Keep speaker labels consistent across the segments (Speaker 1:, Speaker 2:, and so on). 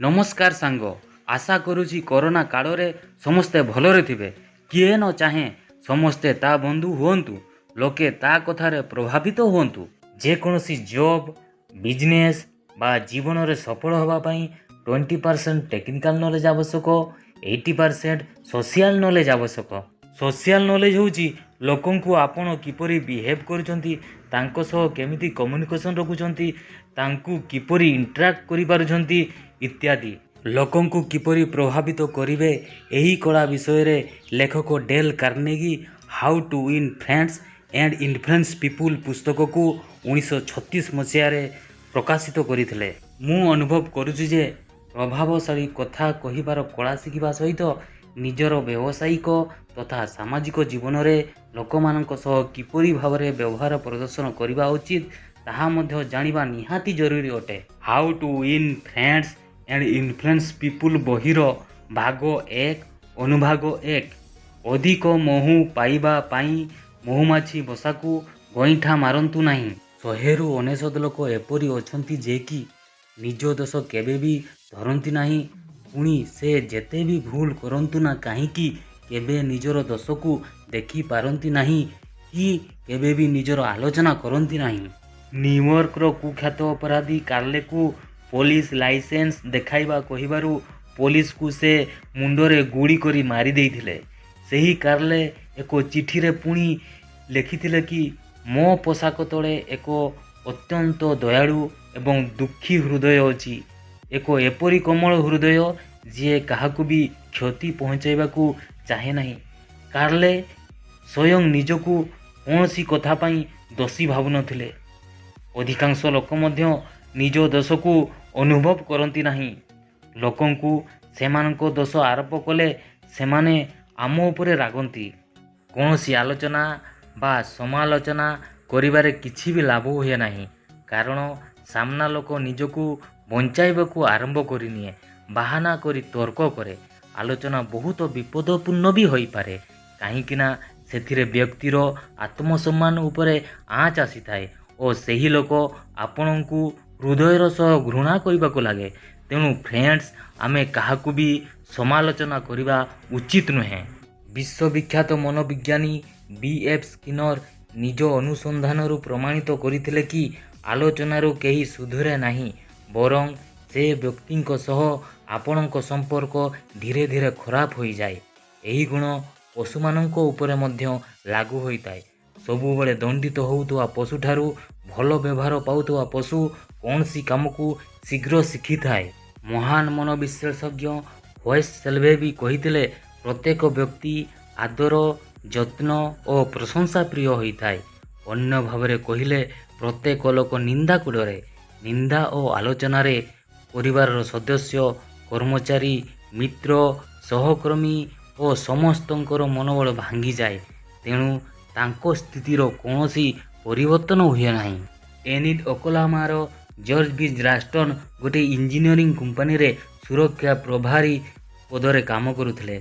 Speaker 1: ନମସ୍କାର ସାଙ୍ଗ, ଆଶା କରୁଛି କରୋନା କାଳରେ ସମସ୍ତେ ଭଲରେ ଥିବେ। କିଏ ନ ଚାହେଁ ସମସ୍ତେ ତା ବନ୍ଧୁ ହୁଅନ୍ତୁ, ଲୋକେ ତା କଥାରେ ପ୍ରଭାବିତ ହୁଅନ୍ତୁ। ଯେକୌଣସି ଜବ୍, ବିଜନେସ୍ ବା ଜୀବନରେ ସଫଳ ହେବା ପାଇଁ 20% ଟେକ୍ନିକାଲ୍ ନଲେଜ୍ ଆବଶ୍ୟକ, 80% ସୋସିଆଲ୍ ନଲେଜ୍ ଆବଶ୍ୟକ। ସୋସିଆଲ୍ ନଲେଜ୍ ହେଉଛି ଲୋକଙ୍କୁ ଆପଣ କିପରି ବିହେଭ୍ କରୁଛନ୍ତି, ତାଙ୍କ ସହ କେମିତି କମ୍ୟୁନିକେସନ୍ ରଖୁଛନ୍ତି, ତାଙ୍କୁ କିପରି ଇଣ୍ଟରାକ୍ଟ କରିପାରୁଛନ୍ତି ଇତ୍ୟାଦି। ଲୋକଙ୍କୁ କିପରି ପ୍ରଭାବିତ କରିବେ, ଏହି କଳା ବିଷୟରେ ଲେଖକ Dale Carnegie "How to Win Friends and Influence People" ପୁସ୍ତକକୁ 1936 ମସିହାରେ ପ୍ରକାଶିତ କରିଥିଲେ। ମୁଁ ଅନୁଭବ କରୁଛି ଯେ ପ୍ରଭାବଶାଳୀ କଥା କହିବାର କଳା ଶିଖିବା ସହିତ ନିଜର ବ୍ୟବସାୟିକ ତଥା ସାମାଜିକ ଜୀବନରେ ଲୋକମାନଙ୍କ ସହ କିପରି ଭାବରେ ବ୍ୟବହାର ପ୍ରଦର୍ଶନ କରିବା ଉଚିତ, ତାହା ମଧ୍ୟ ଜାଣିବା ନିହାତି ଜରୁରୀ ଅଟେ। "How to Win Friends and Influence People" ବହିର ଭାଗ 1, ଅନୁଭାଗ 1। ଅଧିକ ମହୁ ପାଇବା ପାଇଁ ମହୁମାଛି ବସାକୁ ଗଇଁଠା ମାରନ୍ତୁ ନାହିଁ। 100ରୁ 99 ଲୋକ ଏପରି ଅଛନ୍ତି ଯେ କି ନିଜ ଦୋଷ କେବେ ବି ଧରନ୍ତି ନାହିଁ। ପୁଣି ସେ ଯେତେ ବି ଭୁଲ କରନ୍ତୁ ନା କାହିଁକି, କେବେ ନିଜର ଦୋଷକୁ ଦେଖିପାରନ୍ତି ନାହିଁ କି କେବେ ବି ନିଜର ଆଲୋଚନା କରନ୍ତି ନାହିଁ। ନ୍ୟୁୟର୍କର କୁଖ୍ୟାତ ଅପରାଧୀ କାର୍ଲେକୁ ପୋଲିସ ଲାଇସେନ୍ସ ଦେଖାଇବା କହିବାରୁ ପୋଲିସକୁ ସେ ମୁଣ୍ଡରେ ଗୁଳି କରି ମାରିଦେଇଥିଲେ। ସେହି କାର୍ଲେ ଏକ ଚିଠିରେ ପୁଣି ଲେଖିଥିଲେ କି, ମୋ ପୋଷାକ ତଳେ ଏକ ଅତ୍ୟନ୍ତ ଦୟାଳୁ ଏବଂ ଦୁଃଖୀ ହୃଦୟ ଅଛି, ଏକ ଏପରି କୋମଳ ହୃଦୟ ଯିଏ କାହାକୁ ବି କ୍ଷତି ପହଞ୍ଚାଇବାକୁ ଚାହେଁ ନାହିଁ। କାର୍ଲେ ସ୍ୱୟଂ ନିଜକୁ କୌଣସି କଥା ପାଇଁ ଦୋଷୀ ଭାବୁନଥିଲେ। ଅଧିକାଂଶ ଲୋକ ମଧ୍ୟ ନିଜ ଦୋଷକୁ ଅନୁଭବ କରନ୍ତି ନାହିଁ। ଲୋକଙ୍କୁ ସେମାନଙ୍କ ଦୋଷ ଆରୋପ କଲେ ସେମାନେ ଆମ ଉପରେ ରାଗନ୍ତି। କୌଣସି ଆଲୋଚନା ବା ସମାଲୋଚନା କରିବାରେ କିଛି ବି ଲାଭ ହୁଏ ନାହିଁ, କାରଣ ସାମ୍ନା ଲୋକ ନିଜକୁ ବଞ୍ଚାଇବାକୁ ଆରମ୍ଭ କରିନିଏ, ବାହାନା କରି ତର୍କ କରେ। ଆଲୋଚନା ବହୁତ ବିପଦପୂର୍ଣ୍ଣ ବି ହୋଇପାରେ, କାହିଁକିନା ସେଥିରେ ବ୍ୟକ୍ତିର ଆତ୍ମସମ୍ମାନ ଉପରେ ଆଞ୍ଚ ଆସିଥାଏ ଓ ସେହି ଲୋକ ଆପଣଙ୍କୁ ହୃଦୟର ସହ ଘୃଣା କରିବାକୁ ଲାଗେ। ତେଣୁ ଫ୍ରେଣ୍ଡସ୍, ଆମେ କାହାକୁ ବି ସମାଲୋଚନା କରିବା ଉଚିତ ନୁହେଁ। ବିଶ୍ୱବିଖ୍ୟାତ ମନୋବିଜ୍ଞାନୀ ବି ଏଫ୍ ସ୍କିନର ନିଜ ଅନୁସନ୍ଧାନରୁ ପ୍ରମାଣିତ କରିଥିଲେ କି ଆଲୋଚନାରୁ କେହି ସୁଧୁରେ ନାହିଁ, ବରଂ ସେ ବ୍ୟକ୍ତିଙ୍କ ସହ ଆପଣଙ୍କ ସମ୍ପର୍କ ଧୀରେ ଧୀରେ ଖରାପ ହୋଇଯାଏ। ଏହି ଗୁଣ ପଶୁମାନଙ୍କ ଉପରେ ମଧ୍ୟ ଲାଗୁ ହୋଇଥାଏ। ସବୁବେଳେ ଦଣ୍ଡିତ ହେଉଥିବା ପଶୁଠାରୁ ଭଲ ବ୍ୟବହାର ପାଉଥିବା ପଶୁ କୌଣସି କାମକୁ ଶୀଘ୍ର ଶିଖିଥାଏ। ମହାନ ମନୋବିଶ୍ଳେଷକ ହୋରେସ୍ ସେଲଭେ ବି କହିଥିଲେ, ପ୍ରତ୍ୟେକ ବ୍ୟକ୍ତି ଆଦର, ଯତ୍ନ ଓ ପ୍ରଶଂସା ପ୍ରିୟ ହୋଇଥାଏ। ଅନ୍ୟ ଭାବରେ କହିଲେ ପ୍ରତ୍ୟେକ ଲୋକ ନିନ୍ଦାକୁ ଡରେ। ନିନ୍ଦା ଓ ଆଲୋଚନାରେ ପରିବାରର ସଦସ୍ୟ, କର୍ମଚାରୀ, ମିତ୍ର, ସହକର୍ମୀ ଓ ସମସ୍ତଙ୍କର ମନୋବଳ ଭାଙ୍ଗିଯାଏ। ତେଣୁ ତାଙ୍କ ସ୍ଥିତିର କୌଣସି ପରିବର୍ତ୍ତନ ହୁଏ ନାହିଁ। ଏନିଡ୍, ଓକଲାହୋମାର ଜର୍ଜ ବି ରାଷ୍ଟନ୍ ଗୋଟିଏ ଇଞ୍ଜିନିୟରିଂ କମ୍ପାନୀରେ ସୁରକ୍ଷା ପ୍ରଭାରୀ ପଦରେ କାମ କରୁଥିଲେ।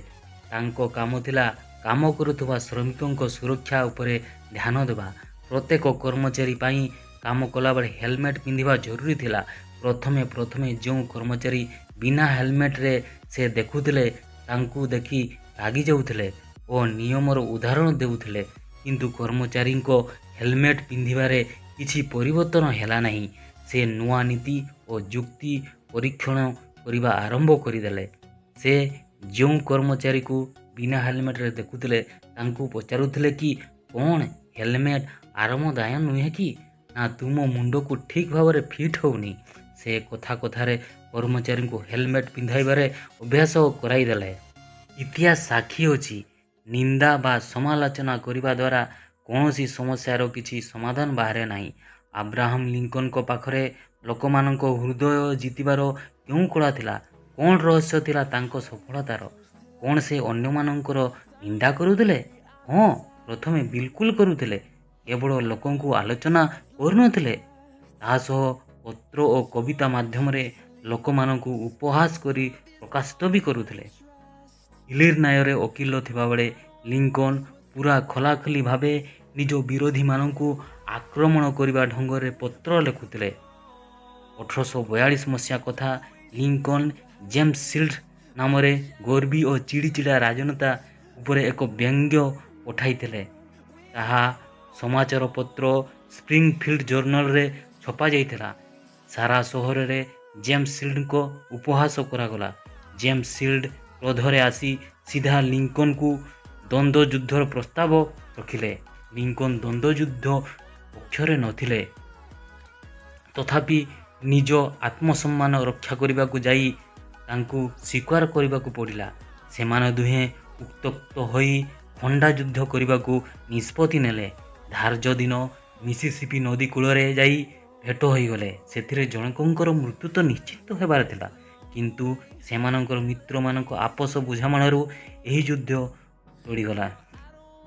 Speaker 1: ତାଙ୍କ କାମ ଥିଲା କାମ କରୁଥିବା ଶ୍ରମିକଙ୍କ ସୁରକ୍ଷା ଉପରେ ଧ୍ୟାନ ଦେବା। ପ୍ରତ୍ୟେକ କର୍ମଚାରୀ ପାଇଁ କାମ କଲାବେଳେ ହେଲମେଟ୍ ପିନ୍ଧିବା ଜରୁରୀ ଥିଲା। ପ୍ରଥମେ ପ୍ରଥମେ ଯେଉଁ କର୍ମଚାରୀ ବିନା ହେଲମେଟ୍ରେ ସେ ଦେଖୁଥିଲେ, ତାଙ୍କୁ ଦେଖି ରାଗିଯାଉଥିଲେ ଓ ନିୟମର ଉଦାହରଣ ଦେଉଥିଲେ। କିନ୍ତୁ କର୍ମଚାରୀଙ୍କ ହେଲମେଟ୍ ପିନ୍ଧିବାରେ କିଛି ପରିବର୍ତ୍ତନ ହେଲା ନାହିଁ। ସେ ନୂଆ ନୀତି ଓ ଯୁକ୍ତି ପରୀକ୍ଷଣ କରିବା ଆରମ୍ଭ କରିଦେଲେ। ସେ ଯେଉଁ କର୍ମଚାରୀକୁ ବିନା ହେଲମେଟ୍ରେ ଦେଖୁଥିଲେ, ତାଙ୍କୁ ପଚାରୁଥିଲେ କି, କ'ଣ ହେଲମେଟ୍ ଆରାମଦାୟକ ନୁହେଁ କି, ନା ତୁମ ମୁଣ୍ଡକୁ ଠିକ୍ ଭାବରେ ଫିଟ୍ ହେଉନି? ସେ କଥା କଥାରେ କର୍ମଚାରୀଙ୍କୁ ହେଲମେଟ୍ ପିନ୍ଧାଇବାରେ ଅଭ୍ୟାସ କରାଇଦେଲେ। ଇତିହାସ ସାକ୍ଷୀ ଅଛି, ନିନ୍ଦା ବା ସମାଲୋଚନା କରିବା ଦ୍ୱାରା କୌଣସି ସମସ୍ୟାର କିଛି ସମାଧାନ ବାହାରେ ନାହିଁ। ଆବ୍ରାହମ୍ ଲିଙ୍କନଙ୍କ ପାଖରେ ଲୋକମାନଙ୍କ ହୃଦୟ ଜିତିବାର କେଉଁ କଳା ଥିଲା? କ'ଣ ରହସ୍ୟ ଥିଲା ତାଙ୍କ ସଫଳତାର? କ'ଣ ସେ ଅନ୍ୟମାନଙ୍କର ନିନ୍ଦା କରୁଥିଲେ? ହଁ, ପ୍ରଥମେ ବିଲକୁଲ କରୁଥିଲେ। କେବଳ ଲୋକଙ୍କୁ ଆଲୋଚନା କରୁନଥିଲେ, ତା ସହ ପତ୍ର ଓ କବିତା ମାଧ୍ୟମରେ ଲୋକମାନଙ୍କୁ ଉପହାସ କରି ପ୍ରକାଶିତ ବି କରୁଥିଲେ। ଇଲିନଏରେ ଓକିଲ ଥିବାବେଳେ ଲିଙ୍କନ ପୂରା ଖୋଲାଖୋଲି ଭାବେ ନିଜ ବିରୋଧୀମାନଙ୍କୁ ଆକ୍ରମଣ କରିବା ଢଙ୍ଗରେ ପତ୍ର ଲେଖୁଥିଲେ। 1842 ମସିହା କଥା। ଲିଙ୍କନ ଜେମ୍ସ ସିଲ୍ଡ ନାମରେ ଗର୍ବୀ ଓ ଚିଡ଼ିଚିଡ଼ା ରାଜନେତା ଉପରେ ଏକ ବ୍ୟଙ୍ଗ୍ୟ ପଠାଇଥିଲେ। ତାହା ସମାଚାରପତ୍ର ସ୍ପ୍ରିଙ୍ଗଫିଲ୍ଡ ଜର୍ଣ୍ଣାଲରେ ଛପାଯାଇଥିଲା। ସାରା ସହରରେ ଜେମ୍ସ ସିଲ୍ଡଙ୍କ ଉପହାସ କରାଗଲା। ଜେମ୍ସ ସିଲ୍ଡ କ୍ରୋଧରେ ଆସି ସିଧା ଲିଙ୍କନ୍‌ଙ୍କୁ ଦ୍ୱନ୍ଦ୍ୱଯୁଦ୍ଧର ପ୍ରସ୍ତାବ ରଖିଲେ। ଲିଙ୍କନ୍ ଦ୍ୱନ୍ଦ୍ୱଯୁଦ୍ଧ ପକ୍ଷରେ ନଥିଲେ। ତଥାପି ନିଜ ଆତ୍ମସମ୍ମାନ ରକ୍ଷା କରିବାକୁ ଯାଇ ତାଙ୍କୁ ସ୍ୱୀକାର କରିବାକୁ ପଡ଼ିଲା। ସେମାନେ ଦୁହେଁ ଉତ୍ତ୍ୟକ୍ତ ହୋଇ ଖଣ୍ଡାଯୁଦ୍ଧ କରିବାକୁ ନିଷ୍ପତ୍ତି ନେଲେ। ଧାର୍ଯ୍ୟ ଦିନ ମିସିସିପି ନଦୀ କୂଳରେ ଯାଇ ଭେଟ ହୋଇଗଲେ। ସେଥିରେ ଜଣକଙ୍କର ମୃତ୍ୟୁ ତ ନିଶ୍ଚିତ ହେବାର ଥିଲା। କିନ୍ତୁ ସେମାନଙ୍କର ମିତ୍ରମାନଙ୍କ ଆପୋଷ ବୁଝାମଣାରୁ ଏହି ଯୁଦ୍ଧ ଟଳିଗଲା।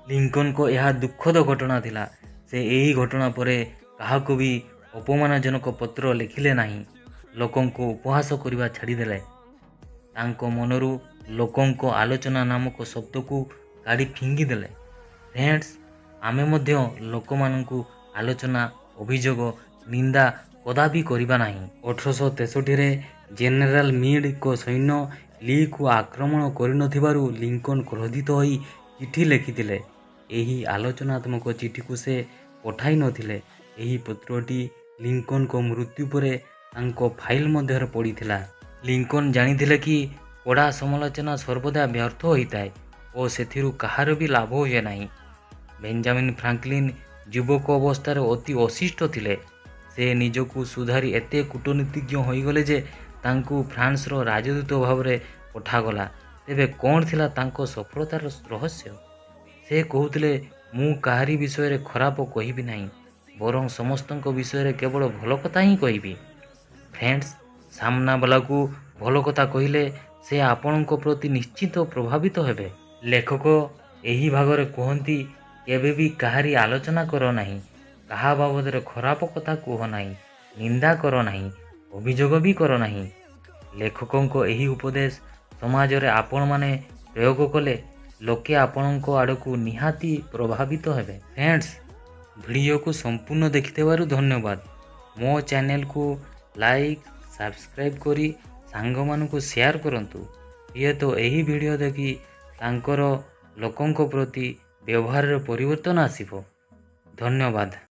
Speaker 1: ଲିଙ୍କନ୍‌ଙ୍କ ଏହା ଦୁଃଖଦ ଘଟଣା ଥିଲା। ସେ ଏହି ଘଟଣା ପରେ କାହାକୁ ବି ଅପମାନଜନକ ପତ୍ର ଲେଖିଲେ ନାହିଁ। ଲୋକଙ୍କ ଉପହାସ କରିବା ଛାଡ଼ିଦେଲେ। ତାଙ୍କ ମନରୁ ଲୋକଙ୍କ ଆଲୋଚନା ନାମକ ଶବ୍ଦକୁ କାଢ଼ି ଫିଙ୍ଗିଦେଲେ। ଫ୍ରେଣ୍ଡସ୍, ଆମେ ମଧ୍ୟ ଲୋକମାନଙ୍କୁ ଆଲୋଚନା, ଅଭିଯୋଗ, ନିନ୍ଦା କଦାପି କରିବା ନାହିଁ। 1863ରେ ଜେନେରାଲ ମିଡ୍‌ଙ୍କ ସୈନ୍ୟ ଲି'କୁ ଆକ୍ରମଣ କରିନଥିବାରୁ ଲିଙ୍କନ୍ କ୍ରୋଧିତ ହୋଇ ଚିଠି ଲେଖିଥିଲେ। ଏହି ଆଲୋଚନାତ୍ମକ ଚିଠିକୁ ସେ ପଠାଇ ନଥିଲେ। ଏହି ପତ୍ରଟି ଲିଙ୍କନ୍‌ଙ୍କ ମୃତ୍ୟୁ ପରେ ତାଙ୍କ ଫାଇଲ୍ ମଧ୍ୟରେ ପଡ଼ିଥିଲା। ଲିଙ୍କନ୍ ଜାଣିଥିଲେ କି କଡ଼ା ସମାଲୋଚନା ସର୍ବଦା ବ୍ୟର୍ଥ ହୋଇଥାଏ ଓ ସେଥିରୁ କାହାର ବି ଲାଭ ହୁଏ ନାହିଁ। ବେଞ୍ଜାମିନ୍ ଫ୍ରାଙ୍କଲିନ୍ ଯୁବକ ଅବସ୍ଥାରେ ଅତି ଅଶିଷ୍ଟ ଥିଲେ। ସେ ନିଜକୁ ସୁଧାରି ଏତେ କୂଟନୀତିଜ୍ଞ ହୋଇଗଲେ ଯେ ତାଙ୍କୁ ଫ୍ରାନ୍ସର ରାଜଦୂତ ଭାବରେ ପଠାଗଲା। ତେବେ କ'ଣ ଥିଲା ତାଙ୍କ ସଫଳତାର ରହସ୍ୟ? ସେ କହୁଥିଲେ, ମୁଁ କାହାରି ବିଷୟରେ ଖରାପ କହିବି ନାହିଁ, ବରଂ ସମସ୍ତଙ୍କ ବିଷୟରେ କେବଳ ଭଲ କଥା ହିଁ କହିବି। ଫ୍ରେଣ୍ଡସ୍, ସାମ୍ନାବାଲାକୁ ଭଲ କଥା କହିଲେ ସେ ଆପଣଙ୍କ ପ୍ରତି ନିଶ୍ଚିତ ପ୍ରଭାବିତ ହେବେ। ଲେଖକ ଏହି ଭାଗରେ କୁହନ୍ତି, କେବେ ବି କାହାରି ଆଲୋଚନା କର ନାହିଁ, କାହା ବାବଦରେ ଖରାପ କଥା କୁହ ନାହିଁ, ନିନ୍ଦା କର ନାହିଁ, ଅଭିଯୋଗ ବି କର ନାହିଁ। ଲେଖକଙ୍କ ଏହି ଉପଦେଶ ସମାଜରେ ଆପଣମାନେ ପ୍ରୟୋଗ କଲେ ଲୋକେ ଆପଣଙ୍କ ଆଡ଼କୁ ନିହାତି ପ୍ରଭାବିତ ହେବେ। ଫ୍ରେଣ୍ଡସ୍, ଭିଡ଼ିଓକୁ ସମ୍ପୂର୍ଣ୍ଣ ଦେଖିଥିବାରୁ ଧନ୍ୟବାଦ। ମୋ ଚ୍ୟାନେଲକୁ ଲାଇକ୍, ସବସ୍କ୍ରାଇବ୍ କରି ସାଙ୍ଗମାନଙ୍କୁ ସେୟାର କରନ୍ତୁ। ହୁଏତ ଏହି ଭିଡ଼ିଓ ଦେଖି ତାଙ୍କର ଲୋକଙ୍କ ପ୍ରତି ବ୍ୟବହାରରେ ପରିବର୍ତ୍ତନ ଆସିବ। ଧନ୍ୟବାଦ।